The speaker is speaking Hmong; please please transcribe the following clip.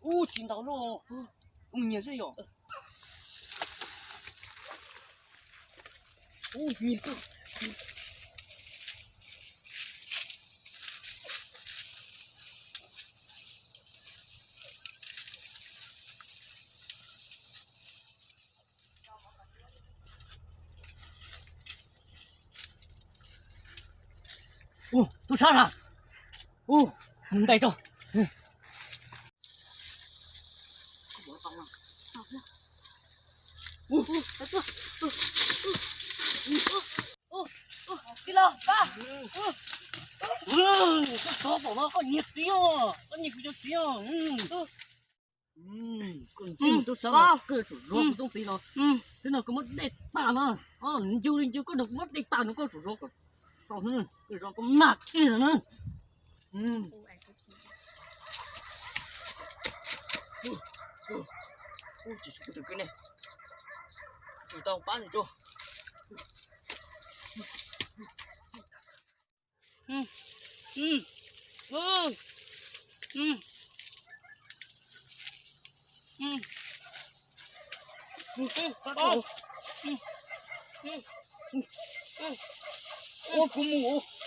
Ub, txiv ntau loj, ub, nyias xwb yom. Ub, nyias xwb. Ub, tub sab na. Ub, mus ntais rau. Tij laug, pab. Koj tsov pom no koj nyiag txiv os, koj nyiag kuv cov txiv os. Koj ntxim tub sab, koj yuav tsum zov kuv tub txiv no. Xwb no koj muab dej tas no, ncu li ncu koj nrog kuv muab dej tas no koj tsum zov kom tau xwb, koj zov koj mag kiag no na. Ub, tsis kuv tus kwv ne, tsum tau pab nws tso. Ua kuv mus.